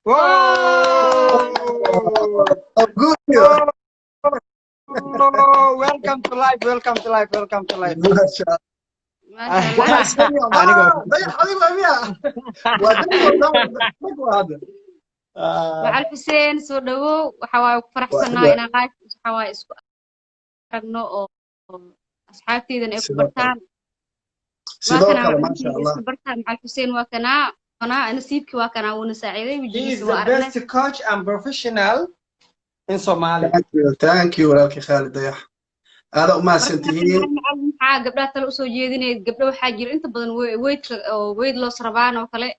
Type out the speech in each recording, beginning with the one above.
Whoa! Good. Oh, welcome to life, welcome to life, welcome to life. Maasha. Maasha. Waxaa Allah. iska Anigoo dayax adiga waa miya waa dani waa hadda. Macal Xuseen, soo dhawow. Waxa waaye ku faraxsannahay inaan live waxa waaye isku aragno oo asxaabteydana ay ku Sidoo kale. bartaan. Waa Sidoo kanaa kale, maasha macalinkeyga Allah. isku bartaan. Macal Xuseen waa kanaa, kanaa nasiibkii waa kanaa, wuuna saaciiday. He is Wejigiisa the waa aragnay. best coach and professional in Somalia. Thank you, thank you, walaalkii Khaalid Dayax, aada u Marka mahadsantihiin. Macalin, maxaa gabdhaha tale usoo jeedinayd? Gabdho waxaa jira inta badan weight oo weight loss rabaan oo kale,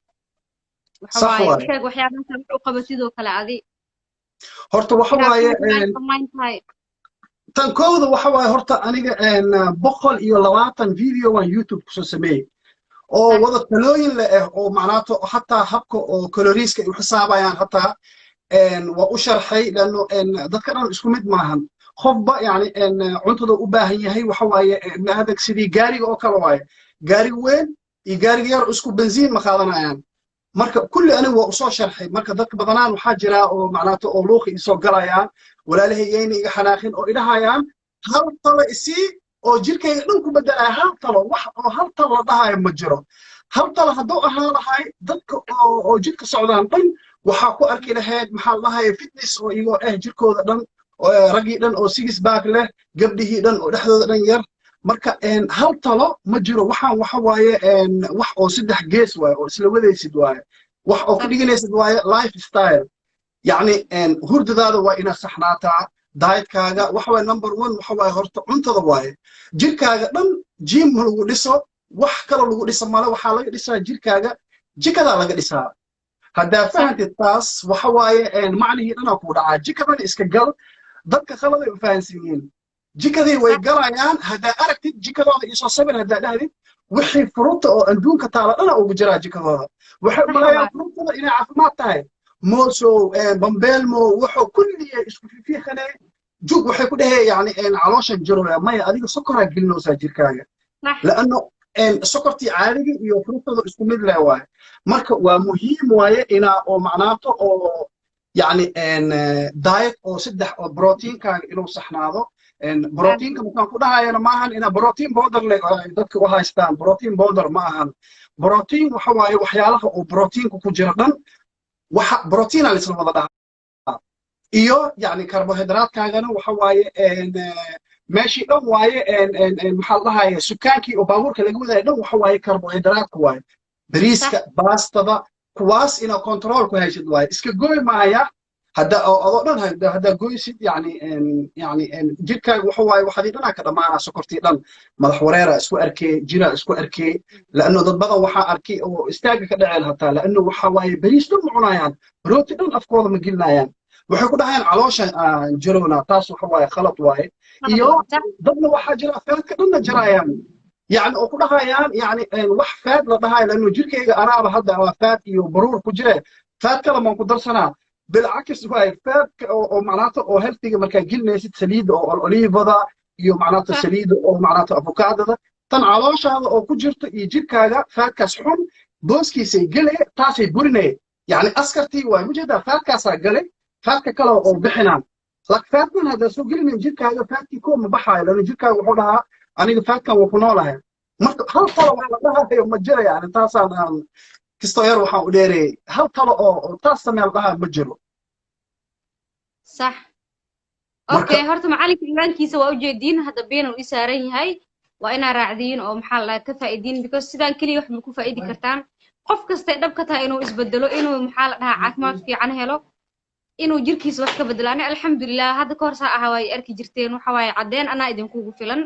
waxa Sax waaye waaye. Sheeg waxyaabaha wax u qabatid oo kale adi. Horta waxa inaad waaye online tahay. Tan kowda waxa waaye, horta aniga 120 video waan YouTube kusoo sameeyey oo wada talooyin leh ah oo macnaato xataa habka oo calorieska ay u xisaabayaan hataa waa u sharxay, lano dadka dhan isku mid maahan. Qofba yani cuntada u baahan yahay waxa waaye ibni aadam sidii gaariga oo kale waaye, gaariga weyn iyo gaariga yar isku benziin ma qaadanayaan. Marka kulli anigu waa usoo sharxay. Marka dadka badanaan waxaa jira oo macnaato oo luuqi isoo galayaan, walaalahayayna iga xanaaqin oo idhahayaan hal talo isii oo jirkayga dhan ku bedelaya. Hal talo, wax oo hal talo la dhahayo ma jiro. Hal talo hadduu ahaa lahay, dadka oo jidka socdaan dhan waxaa ku arki lahayd, maxaa la dhahaya, fitness oo iyagoo ah jirkooda dhan raggii dhan oo six pack leh, gabdhihii dhan oo dhexdooda dhan yar. Marka hal talo ma jiro. Waxaan waxa waaye wax oo saddex gees waaye oo isla wadaysid waaye, wax oo ka dhiganaysid waaye lifestyle. Yacni hurdadaada waa inaad saxnaataa, dietkaaga waxa waaye number one. Waxa waaye horta cuntada waaye. Jirkaaga dhan gym lagu dhiso, wax kale lagu dhiso male. Waxaa laga dhisaa jirkaaga, jikadaa laga dhisaa. Haddaa fahantid taas, waxa waaye macnihii dhanaa kuu dhacaa. Jikadan iska gal. Dadka khaladay u fahansan yihiin. Jikadii way galayaan. Haddaa aragtid jikadooda, isoo sabir haddaa dhahdid, wixii furuta oo adduunka taala dhana ugu jiraa jikadooda. Waxay u malayaan furutada inay caafimaad tahay. Moosow, bambeelmo, wuxuu kulliya isku fiiqane jug waxay ku dhahee yani calooshan jiroya. Maya, adiga sokoraa gelinaysaa jirkaaga, laanno sokortii caadiga iyo frutada isku mid leh waaye. Marka waa muhiim waaye inaa oo macnaato oo yani diet oo saddex oo proteinkaaga inuu saxnaado. Proteinka markaan ku dhahayana maahan inaa protein powder le dadka u haystaan. Protein powder ma ahan. Protein waxa waaye waxyaalaha oo proteinka ku jira dhan waxa proteina laisla wada dhahaa. Iyo yani carbohydrate-kaagana waxa waaye meeshii dhan waaye, maxaa la dhahaya, sukaankii oo baabuurka laga wadaya dhan waxa waaye carbohydrate-ka waaye, bariiska, baastada, kuwaas inaa control ku haysid waaye. Iska goy maaya hadda oo adoo dhan haddaa goysid yani jirkaaga waxa waaye waxadii dhanaa ka dhammaanaa, sokortii dhan, madax wareera isku arkee, jiraa isku arkee. Laanno dad badan waxaa arkay oo istaaga ka dhaceen hataa, laanno waxa waaye bariis dhan ma cunayaan, rooti dhan afkooda ma gelinayaan. Waxay ku dhahayaan caloosha aan jiroona. Taas waxa waaye khalad waaye. Iyo dadna waxaa jira fatka dhanna jarayaan, yani oo ku dhahayaan yani wax fat la dhahayo, laanno jirkayga anaaba hadda waa fat iyo baruur ku jire, fat kale maan ku darsanaa. Bilcakis waaye. Fatka oo macnaata oo healthiga markaa gelinaysid, saliidda oo olivada iyo macnaata saliidda oo macnaata avokaadada tan calooshaada oo ku jirto iyo jirkaaga fatkaas xun booskiisay gele, taasay burinay. Yani askartii waay mujeedaa, fatkaasaa gale, fatka kale oo bixinaan. Laakiin fatkan haddaa soo gelinayn jirkaaga, fatkii koo ma baxaayo, lana jirkaaga wuxuu dhahaa aniga fatkan waa ku noolahay. Marka hal talo wax la dhahayo ma jiro. Yani taasaan aan kastoo yar waxaan u dheereeyey, hal talo oo taas samee la dhahaa ma jiro. Sax, okay. Horta macalinka ciwaankiisa waa ujeediin hadda, been uu ii saaran yahay. Waa inaa raacdiin oo maxaa la ka faa'iidiin, because sidaan keliya wax ma ku faa'idi kartaan. Qof kastay dhab ka tahay inuu isbedelo, inuu maxaa la dhahaa caafimaad fiican helo, inuu jirkiisa wax ka bedelo. Ani alxamdulilah, hadda ka hor saa ahaa way arki jirteen. Waxa waaye caddeen anaa idinkugu filan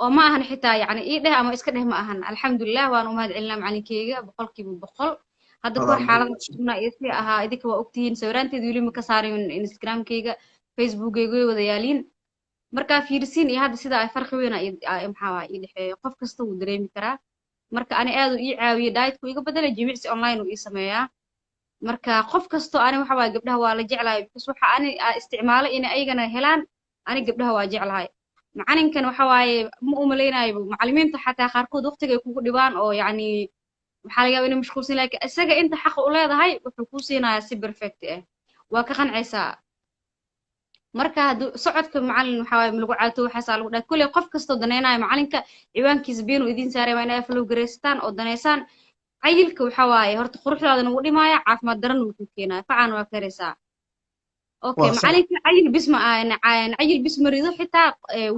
oo ma ahan xitaa yacni ii dheh ama iska dheh ma ahan. Alxamdulilah, waan u mahad celinaa macalinkeyga 100%. Hadda kahor xaalada sugnaa iyo si ahaa idinka waa ogtihiin. Sawiraanteeda weli ma ka saarin Instagramkeyga, Facebookeyga, way wada yaaliin. Markaa fiirsiin iyo hadda sida ay farqi weyn maxaa waa ii dhexeeyo, qof kasta wuu dareemi karaa. Marka ani aad uu ii caawiyey, dietku iga bedelay, jimicsi online uu ii sameeyaa. Marka qof kasto ani waxa waaye gabdhaha waa la jeclahay, because waxa ani isticmaalay inay ayagana helaan. Ani gabdhaha waa jeclahay. Macalinkan waxa waaye ma u malaynayo macallimiinta xataa qaarkood waqtiga ay kugu dhibaan oo yacni Waxaa laga yaabaa inay mashquulsan, laakiin isaga inta xaqa u leedahay wuxuu kuu siinayaa si perfect ah, waa ka qancaysaa. Marka hadduu socodka macalin waxaa waaye lagu caato, waxaasaa lagu dhahay. Kulley qof kastoo danaynayo macalinka, ciwaankiisa beenuu idiin saaray, waa inaa follow garaysataan oo danaysaan. Cayilka waxaa waaye horta quruxdaadana wuu dhimaaya, caafimaad darana wuu ku keenaya, facana waa karaysaa. Okay. Waa sax. Macalinka cayil bis ma ahan, cayil bis ma rido, xitaa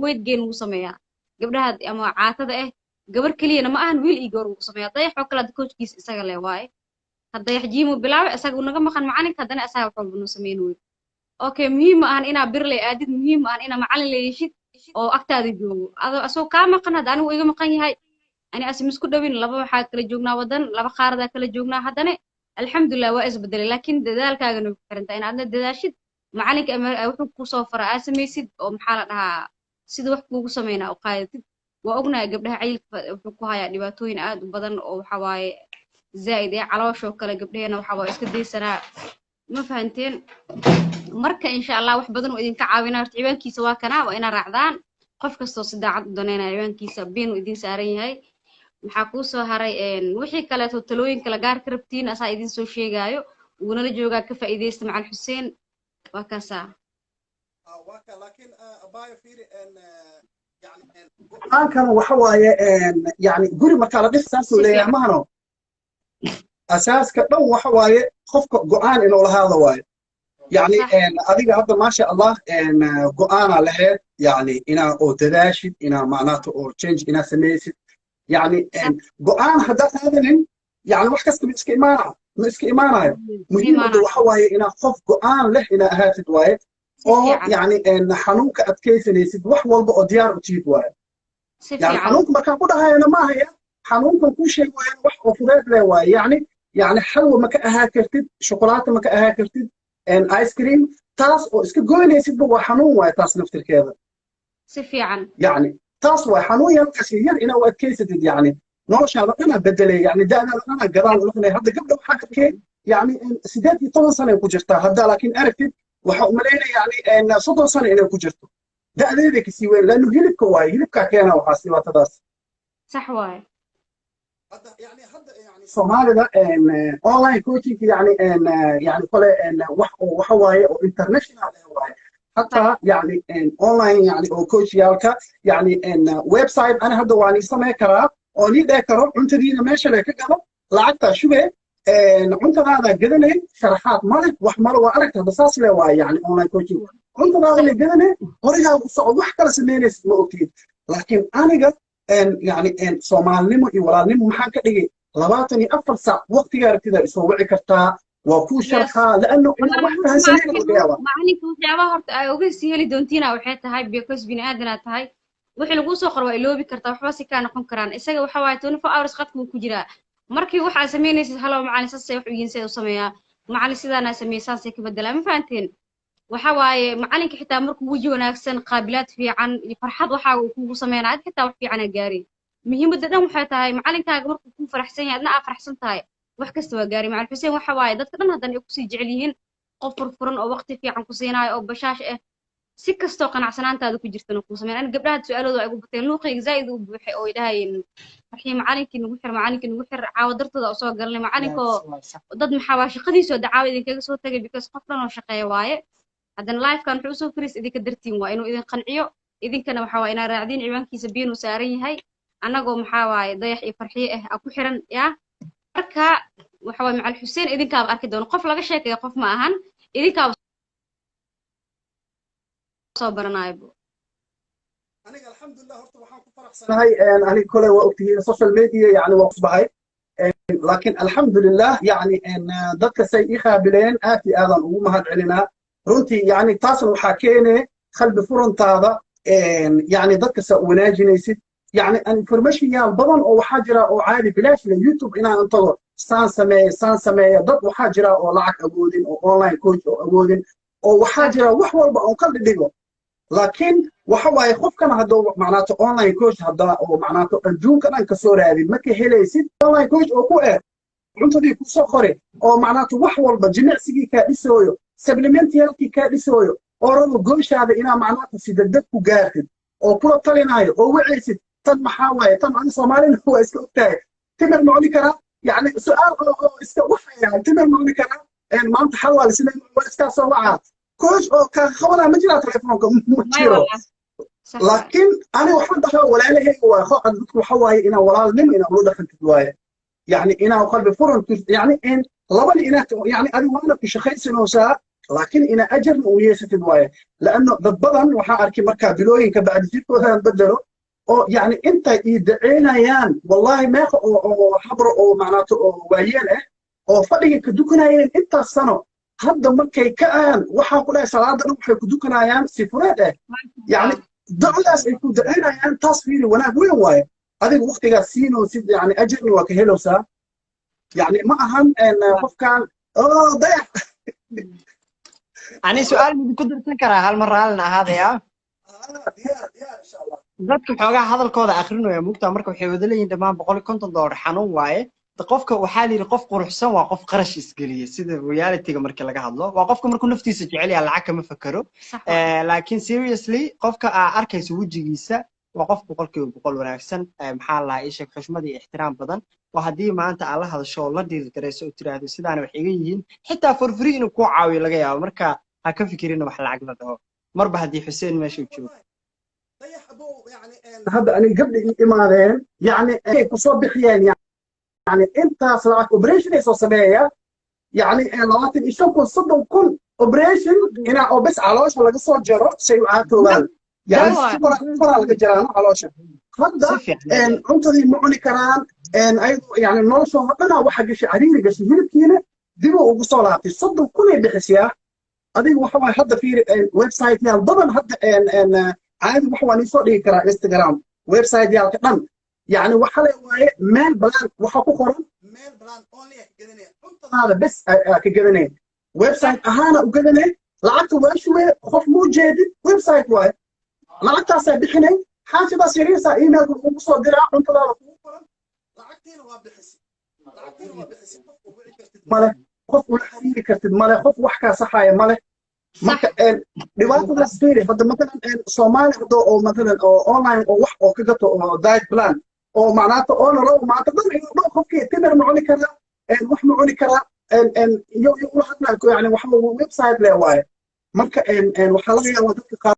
weight gain wuu sameeyaa. Gabdhaha ama caatada ah, gabar keliyana ma ahan, wiil iyo gabar wuu sameeyaa. Dayax oo kale hadda coachkiisa isaga leh waaye. Hadda Dayax gym uu bilaabay, isaga uu naga maqan macalinka, haddana isaga wax walba noo sameyn wey. Okay, muhiim ma ahan inaa birley aadid, muhiim ma ahan inaa macalin la yeeshid oo agtaada joogo adoo asagoo kaa maqan. Hadda anigu iga maqan yahay, ani asi misku dhawin, laba waxaa kala joognaa wadan, laba qaaradaa kala joognaa, haddana alxamdulilah waa isbedelay. Laakiin dadaalkaagana way ku xirantahay in aadna dadaashid, macalinka ama wuxuu kusoo fara aa samaysid, oo maxaa la dhahaa, sida wax kuugu sameynaa u qaadatid. Waa ognahay gabdhaha cayilka wuxuu ku hayaa dhibaatooyin aad u badan oo waxa waaye zaa'id ee calooshoo kale. Gabdhaheena waxa waa iska daysanaa, ma fahanteen? Marka insha Allah wax badan oo idinka caawinaa. Horta ciwaankiisa waa kanaa, waa inaa raacdaan. Qof kastoo si daacad u daneynaya, ciwaankiisa pin uu idin saaran yahay. Maxaa kuu soo haray? Wixii kaleeto talooyin kala gaar ka rabtiin, asaa idin soo sheegaayo, wuunala joogaa. Ka faa'iidaysta Macalin Xuseen, waa kaasaa. Laakiin abaayo fiiri, yani go'aankan waxa waaye, yani guri markaa la dhisaasuu leeyahay mahano, asaaska dhan waxa waaye qofka go'aan inuu lahaado waaye. Yani adiga hadda maasha Allah go'aanaa lahayd, yani inaa oo dadaashid, inaa macnaata oo change inaa samaysid. Yani go'aan haddaa qaadanin, yani wax kasta ma iska imaanayo, ma iska imaanayo. Muhiimadda waxa waaye inaa qof go'aan leh inaa ahaatid waaye, oo yani xanuunka adkaysanaysid, wax walba oo diyaar u tihid waaye. Yani xanuunka markaan ku dhahayana maahaya, xanuunkan kuu sheeg waayana wax oo fudeed leh waaye. Yani xalwa ma ka ahaa kartid, shukulaato ma ka ahaa kartid, ice cream taas oo iska goynaysidba waa xanuun waaye taas naftirkeeda. Si fiican. Yani taas waa xanuun yarkaas yar inaa u adkaysatid. Yani noloshaada dhanaa bedelay, yani da'daada dhanaa gadaal ulaqnay. Hadda gabdha waxaa arkay yani 18 sana ay ku jirtaa hadda, laakiin aragtid waxa umalaynaya yani 30 sano inay ku jirto, da'deeday kasii weyn, laannu hilibka waaye, hilibkaa keena waxaas dhibaatadaas. Sax waaye. Hadda yani hadda yani Soomaalida online coaching yani kole wax oo waxa waaye oo international eh waaye. Hataa yani online yani oo coachyaalka, yani website ana hadda waan ii samey karaa oo nii dheh karo cuntadiina meesha le ka gado, lacagtaa shubee, cuntadaada gadanay, sharaxaad male, wax male. Waa aragta hadda saas le waaye. Yani online coaching cuntadaada le gadanay, horigaaga u socod, wax kala samaynaysid ma ogtid. Laakiin aniga yani Soomaalinimo iyo walaalnimo maxaan ka dhigay? 24 saac waqtigaa aragtidaa isoo wici kartaa, waa kuu sharxaa, laanno ana wax fahansaneyn laga yaabaa. Macalinka waxyaabaha horta ay oga sii heli doontiina waxay tahay, because bini aadanaa tahay, wixii laguu soo qoro waa iloobi kartaa, waxba si kaa noqon karaan. Isaga waxa waaye 24 hours qadka wuu ku jiraa. Markii waxaa samaynaysid, "Hello macalin, saasay wax u yihiin, see u sameeyaa macalin? Sidaanaa sameeyey, saasay ka bedelaa," ma fahanteen? Waxa waaye macalinka xitaa markuu weji wanaagsan, qaabilaad fiican iyo farxad waxaa uu kugu sameynaa, ad xitaa wax fiicanaa gaari. Muhiimadda dhan waxay tahay macalinkaaga markuu kuu faraxsan yahay, adna aa faraxsan tahay, wax kasta waa gaari. Macalin Xuseen waxa waaye dadka dhan haddana ay kusii jecel yihiin qof furfuran oo waqti fiican ku siinaayo oo bashaash ah, si kastoo qanacsanaantaada ku jirtana kuu sameyn. Ani gabdhaha su-aalooda ay ugu bateen, luuqayga zaa'id u buuxay oo ay dhahayeen, "Farxii, macalinkii nagu xir, macalinkii nagu xir, caawa dartooda usoo galnay macalinkoo." Dad maxaa waa shaqadiisoo dacaawa idinkaga soo tagay, because qof dhan oo shaqeeya waaye. Haddana livekan wuxuu usoo fariis idinka dartiin, waa inuu idin qanciyo. Idinkana waxaa waa inaa raacdiin ciwaankiisa biinuu saaran yahay, annagoo maxaa waaye Dayax iyo Farxiye ah aa ku xiran yaa. Marka waxa waaye Macalin Xuseen idinkaaba arki doono, qof laga sheekaya qof ma ahan, idinkaaba soo baranaayo. Aniga alxamdulilah horta waxaan ku faraxsanahay, aniga kole waa ogtihiin social media yani waa kusbahay, laakiin alxamdulilah yani dadka say ii qaabileen aad iyo aadaan ugu mahad celinaa runtii. Yani taasna waxaa keene qalbi furantaada, yani dadka saa u wanaajinaysid. Yani information yaal badan oo waxaa jira oo caadi bilaash le YouTube inaan tago, saan sameeya, saan sameeya. Dad waxaa jira oo lacag awoodin oo online coach oo awoodin, oo waxaa jira wax walba oon ka dhidhigo. Laakiin waxa waaye qofkana hadduu macnaato online coach hadda oo macnaato adduunka dhan kasoo raadin, ma ka helaysid online coach oo ku eh cuntadii kusoo qori, oo macnaato wax walba jimicsigii kaa dhisooyo, supplementyaalkii kaa dhisooyo, oo rabo gooshaada inaa macnaato si degdeg ku gaartid, oo kula talinaayo, oo wacaysid tan maxaa waaye tan. Ani Soomaalina waa iska ogtahay, timir ma cuni karaa? Yani su'aal oo iska waxaya timir ma cuni karaa, maanta xal waa la sameyn, waa iskaa soo wacaa coach oo kaa qabanaa ma jiraa telefoonka, ma jiro. Laakiin ani waxaan dhahaa walaalahayga waa kooxda dadku waxa waaye inaa walaalnimo inaa ula dhaqantid waaye, yani inaa qalbi furan, yani in labada inaa, yani adi waana ku shaqaysanaysaa, laakiin inaa ajarna u yeesatid waaye, laanno dad badan waxaan arkay markaa bilooyinka bacdi jirkoodaan bedelo oo yani intay ii daceynayaan, wallahi meeqa oo xabro oo macnaato oo waayeel ah oo fadhiga ka dukanayeen intaas sano, hadda markay ka'aan waxaan ku dhahay salaada dhan waxay ku dukanayaan si fureed ah, yani ducadaas ay ku ducaynayaan. Taas fiiri, wanaag weyn waaye. Adiga waqtigaas siinoosid, yani ajarna waa ka helowsaa. Yani ma ahan qofkan oo dayax. Ani su'aal mid ku darsan karaa hal mar, raallina ahaadaya? Diyaar, diyaar, insha Allah. Dadka xoogaa hadalkooda akrinaya mugtaa, marka waxay wada leeyihiin dhammaan $150 xanuun waaye. Qofka waxaa la yidhi qof quruxsan waa qof qarash isgeliya. Sida realityga marka laga hadlo, waa qofka markuu naftiisa jecel yahay lacag kama fakero. Laakiin seriously, qofka aa arkayso wejigiisa waa qof 100% wanaagsan. Maxaa la ii sheeg, xushmad iyo ixtiraam badan, oo haddii maanta aad la hadasho oo la dhiiri garayso oo tiraahdo sidaana wax iga yihiin, xitaa for free inuu kuu caawiyo laga yaabo. Marka ha ka fikirina wax lacag la dhaho marba haddii Xuseen meesha uu joogo. Hadda aniga gabdha ii imaadeen, yani ay kusoo bixiyeen, yani intaas lacag operation ay soo sameeya, yani 25,000, 30,000 operation inaa oo bes caloosha laga soo jaro say u caatoobaan, yani koraa laga jaraano caloosha. Hadda cuntadii ma cuni karaan ayadu, yani noloshooda dhanaa waxa gashay cariiri gashay, hilibkiina dibuu ugu soo laabtay. 30,000 ay bixisiyaa. Adiga waxa waaye hadda fiiri, website yaal badan hadda caadi waxa waa nii soo dhigi karaa Instagram, website yaalka dhan, yani waxa le waaye meal plan, waxa ku qoran meal plan only ka gadanaya, cuntadaada bes ka gadanaya, website ahaana u gadanaya, lacagta waa shubay, qof muu jeedid, website waaye, lacagtaasaa bixinay, xaashidaas yariisaa emailka kugu soo diraa, cuntadaada kugu qoran, lacagtiina waa bixisay, lacagtiina waa bixisay. Qof u wici kartid male, qof ula xiriiri kartid male, qof wax kaa saxaaya male. Marka dhibaatadaas fiiri. Hadda matalan Soomaali hadda oo matalan oo online oo wax oo ka gato oo diet plan oo macnaata oo nalo maanta dhan inuu dhan qofkii timir ma cuni karaa, wax ma cuni karaa, iyo ula hadlaa, yani waxa website le waaye. Marka waxaa laga yaabaa dadka qaar